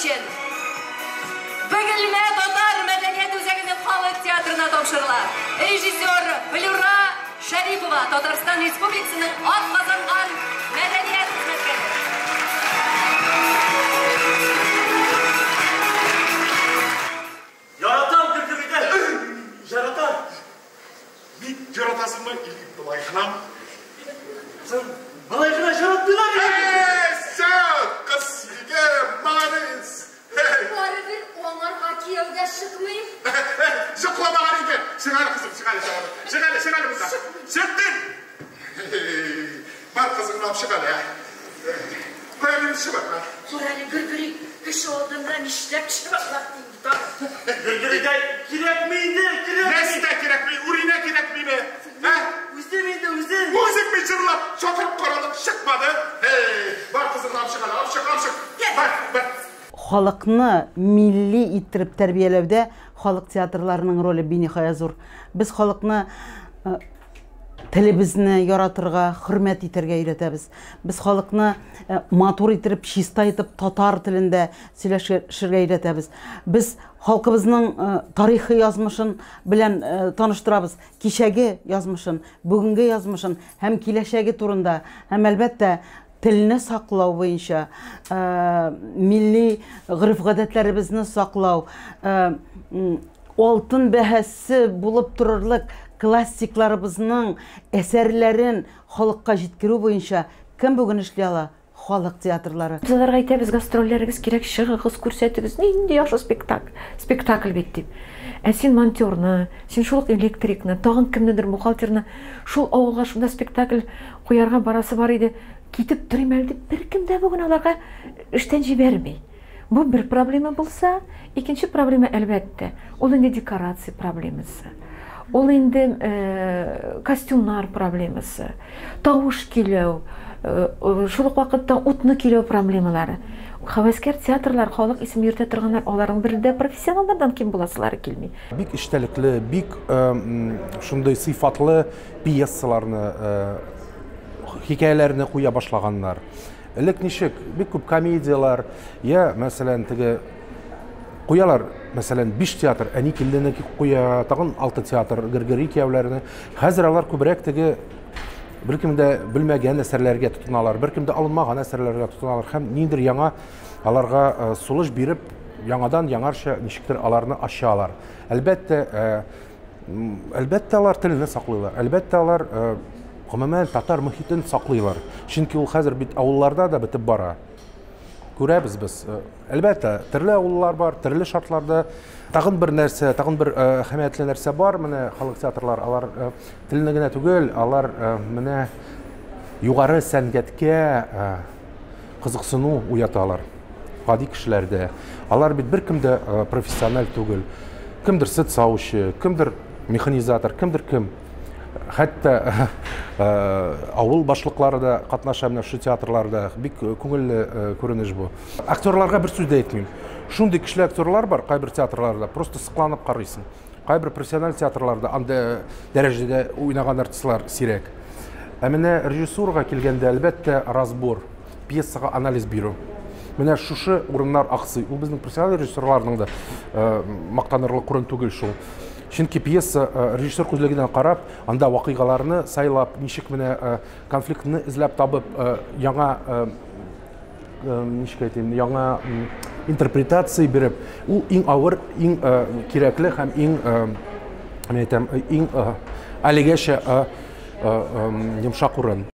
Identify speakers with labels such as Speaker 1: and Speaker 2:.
Speaker 1: өчен Бөгелмә татар мәдәният үзәгенең халык театрына тапшырыла. Режиссер Флюра Шәрипова, Татарстан Республикасының атказанган мәдәният хезмәткәре.
Speaker 2: Яратам Гөргөридә! Яратам!
Speaker 3: Бик яратасыңмы или болай гынамы?
Speaker 2: Соң болай гына яратмыйлар бит!
Speaker 3: Эй, сәү, кыз егет, молодец!
Speaker 4: Барыбер аңарга кияүгә чыкмыйм.
Speaker 3: Йокламаган икән. Чык әле, кызым, чык әле, чык әле. Чык әле, чык әле монда. Чык дим! Бар кызыңны алып чык әле, ә. Кая минем чыбык, а?
Speaker 5: Күр әле, Гөргөри, кеше алдында нишләп чыбыклап инде тагын?
Speaker 2: Гөргөридә кирәкми инде, кирәкми!
Speaker 3: Нәрсә кирәкми, Үринә кирәкмиме? Ә?
Speaker 2: Үзем инде, үзем!
Speaker 3: Үзең бит җырлап, чакырып карадың, чыкмады. Һей, бар кызыңны алып чык әле, алып чык, алып чык. Бар, бар.
Speaker 6: Халыкны милли иттереп тәрбияләүдә халык театрларының роле биниһая зур. Без халыкны телебезне яратырга, хөрмәт итәргә өйрәтәбез. Без халыкны матур иттереп, чиста итеп татар телендә сөйләшергә өйрәтәбез. Без халкыбызның тарихи язмышын белән таныштырабыз. Кичәге язмышын, бүгенге язмышын һәм киләчәге турында һәм, әлбәттә, телне саклау буенча, милли гореф-гадәтләребезне саклау, алтын бәһасе булып торырлык классикларыбызның әсәрләрен халыкка җиткерү буенча кем бүген эшли ала? Халык театрлары.
Speaker 5: Без аларга әйтәбез, гастрольләрегез кирәк, чыгыгыз, күрсәтегез, нинди яхшы спектакль, спектакль бит дип. Ә син монтерны, син шул ук электрикны, тагын кемнедер, бухгалтерны шул авылга шунда спектакль куярга барасы бар иде, китеп торыйм әле дип, беркем дә бүген аларга эштән җибәрми. Бу бер проблема булса, икенче проблема, әлбәттә, ул инде декорация проблемасы. Ул инде костюмнар проблемасы, тавыш көйләү, шул ук вакытта утны көйләү проблемалары. Һәвәскәр театрлар, халык исеме йөртә торганнар, аларның бер дә профессионаллардан ким буласылары килми.
Speaker 7: Бик эчтәлекле, бик шундый сыйфатлы пьесаларны, хикәяләрне куя башлаганнар. Элек ничек, бик күп комедияләр, я, мәсәлән, теге куялар, мәсәлән, 5 театр, Әни килдене куя, тагын 6 театр, Гөргөри кияүләрне. Хәзер алар күбрәк теге беркем дә белмәгән әсәрләргә тотыналар, беркем дә алынмаган әсәрләргә тотыналар һәм ниндидер яңа аларга сулыш биреп, яңадан яңарча ничектер аларны ачалар. Әлбәттә, әлбәттә алар телне саклыйлар, әлбәттә алар гомумән татар мохитен саклыйлар. Чөнки ул хәзер бит авылларда да бетеп бара. Күрәбез без. Әлбәттә, төрле авыллар бар, төрле шартларда. Тагын бер нәрсә, тагын бер әһәмиятле нәрсә бар. Менә халык театрлар, алар телне генә түгел, алар менә югары сәнгатькә кызыксыну уяталар. Гади кешеләрдә. Алар бит беркем дә профессиональ түгел. Кемдер сөт савучы, кемдер механизатор, кемдер кем. Хәтта авыл башлыклары да катнаша менә шушы театрларда. Бик күңелле күренеш бу. Актерларга бер сүз дә әйтмим. Шундый көчле актерлар бар кайбер театрларда, просто сокланып карыйсың. Кайбер профессиональ театрларда анда дәрәҗәдә уйнаган артистлар сирәк. Ә менә режиссурага килгәндә, әлбәттә, разбор, пьесага анализ бирү. Менә шушы урыннар аксый. Ул безнең профессиональ режиссерларның да мактанырлык урын түгел шул. Чөнки пьеса режиссер күзлегеннән карап, анда вакыйгаларны сайлап, ничек менә конфликтны эзләп табып, яңа, ничек әйтим, яңа интерпретация биреп, ул иң авыр, иң кирәкле һәм иң, мин әйтәм, иң әлегәчә йомшак урын.